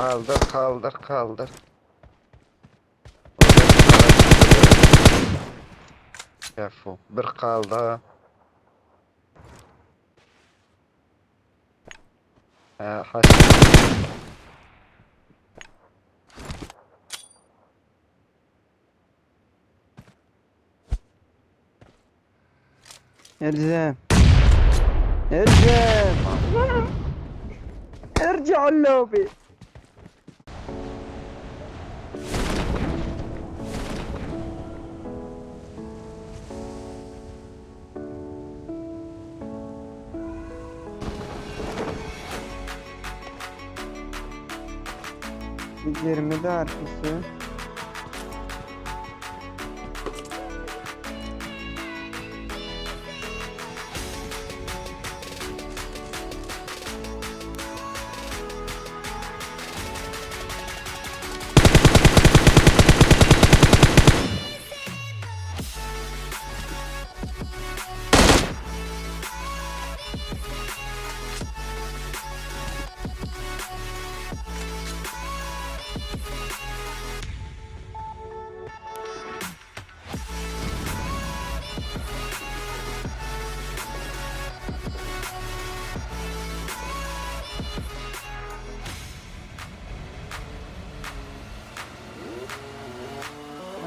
Kaldyr, kaldyr, kaldyr. Kefu. Bir kaldı. Ha, haş. ارجع ارجع ارجع اللوبي. 20 de arkası.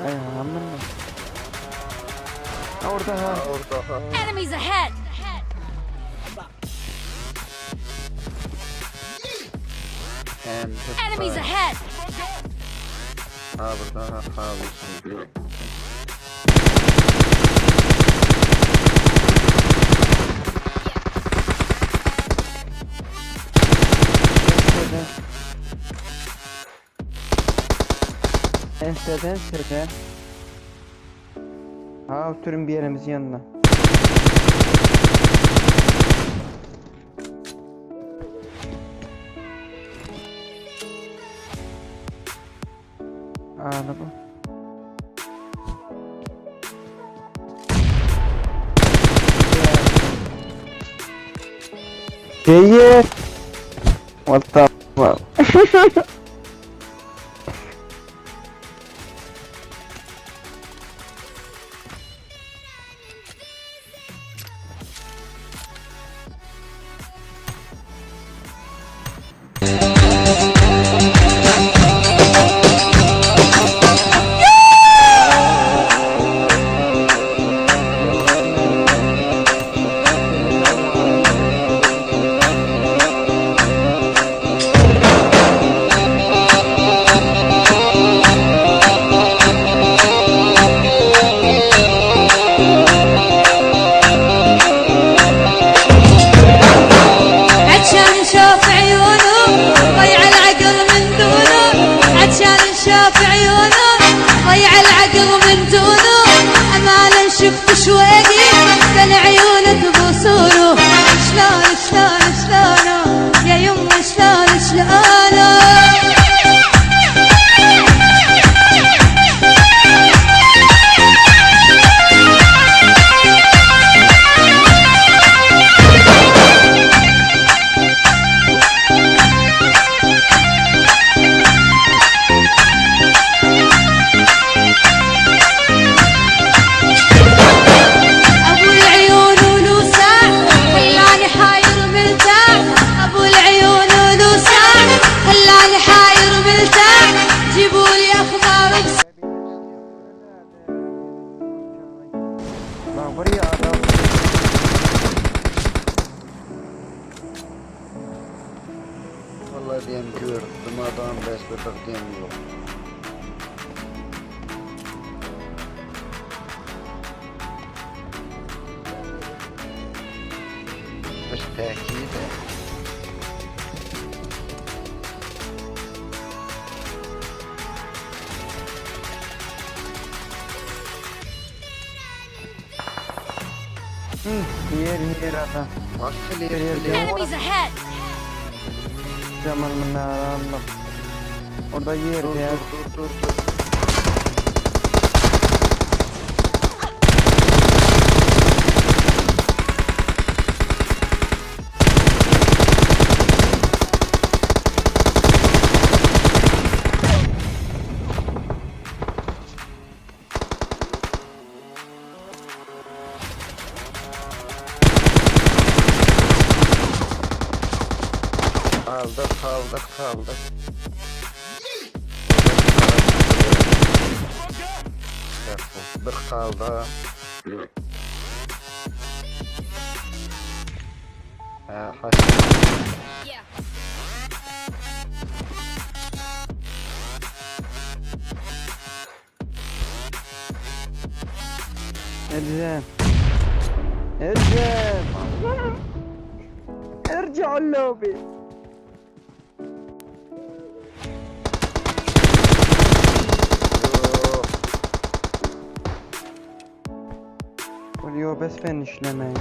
Ay aman. Orada ha. Orada ha. Enemies ahead! Hem Enemies ahead! Ha burada ha ha bu. Enseden. Enseden enseden. Ha oturun bir yerimizin yanına. Araba. Değil. What the fuck? عطشان نشوف عيونه ضيع العقل من دونه. عطشان نشوف عيونه ضيع العقل من دونه. أمالا شفت شوقي بالعيون تبصونه. شلون شلون شلونه يا يما شلون شلونه. ابو العيون ولوسع خلاني حاير مرتاح. ابو العيون ولوسع خلاني حاير مرتاح. جيبوا لي اخبار بس. Lan buraya adam. Vallahi diyem gördüm adam besbelli diyem yok. Bir tekiydi. Hı, yer yer adam. Bak clear Yer, clear. Enemies ahead! Zaman mı Orada yer Dur ya. dur dur dur dur. Kaldyr, kaldyr, kaldyr. Bir kalda. Ha, haş. ارجع ارجع ارجع اللوبي. Yo. Oluyor bes finishlemek.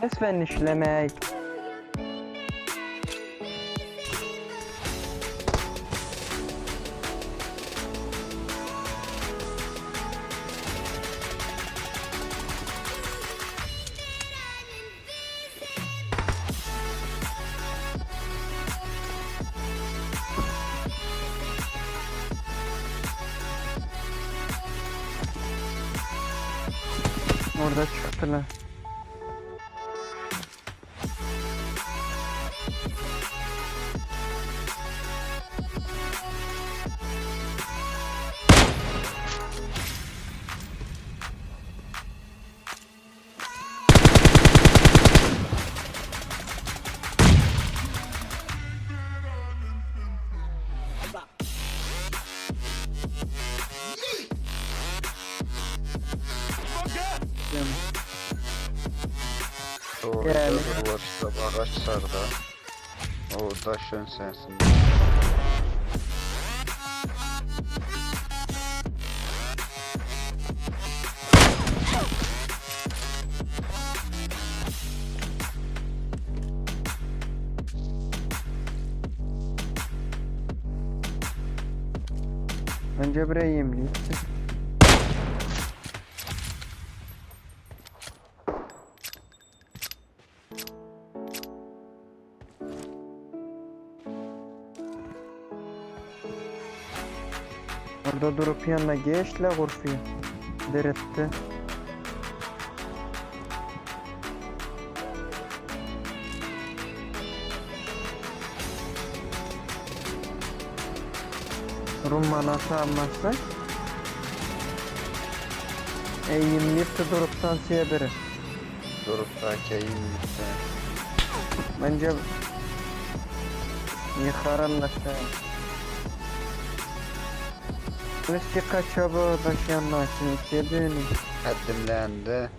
Bes finishlemek. Orada çıktılar. Doğru Yani. var işte ağaçlarda. O daşın sensin. Önce buraya yemleyeyim. Orada durup yanına geçle kurfuyu. Diretti. Rumman atanmazsa Eğimliyip de duruptan biri. Durup da keyim gitti. Bence yıkarım da sen. Üstü kaçabı taşıyanlar için istediğini. Həddimləndi.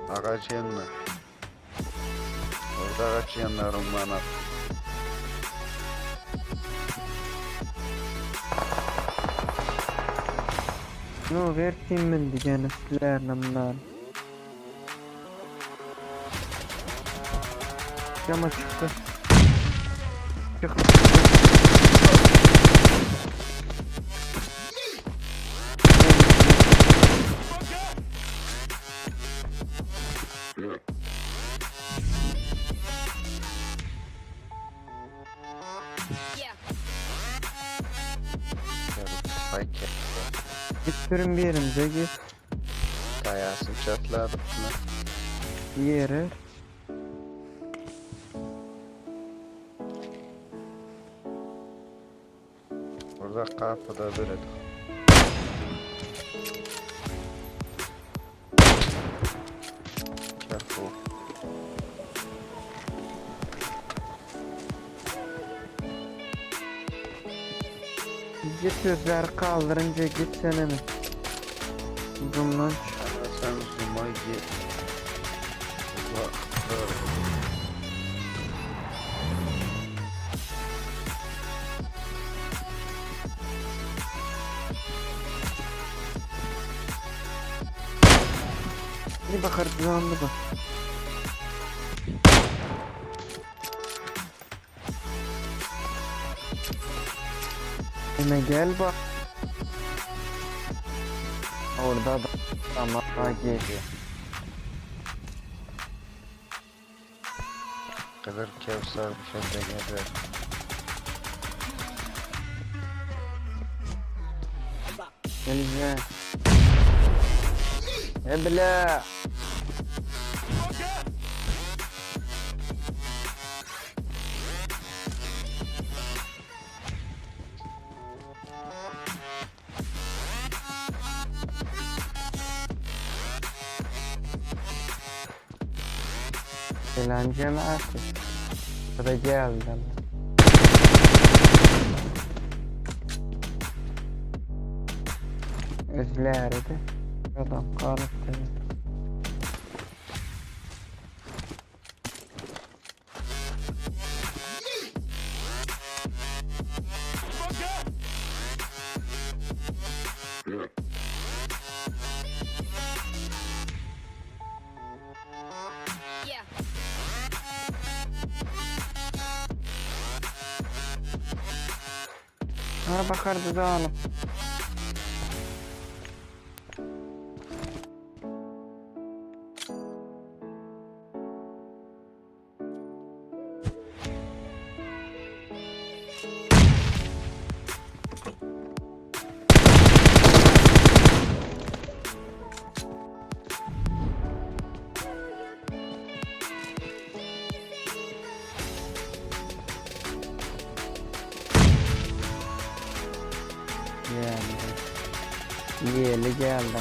Ağac yanına. Orada ağac yanına rumman at. No ver kimin digeni sizlerle bunlar. Cama çıktı. Çıktı. Spike Git sürün bir yerimize git. Kayasın çatladı. Yere. Burada kapıda bir Careful. Git gözleri kaldırınca git sen mi? Zoom'dan çık. Ama sen zoom'a git. Uzak dur. Bir bakar zoom'da bak. Hemen gel bak. Orada da ama geliyor. Kadar Kevser bir şey de gelir. Geleceğim. Ebla. Selam cemaati. Bu da geldi. Özlerdi. Adam galypdy. Ha bakardı da alıp. Geldi. Ýeli geldi.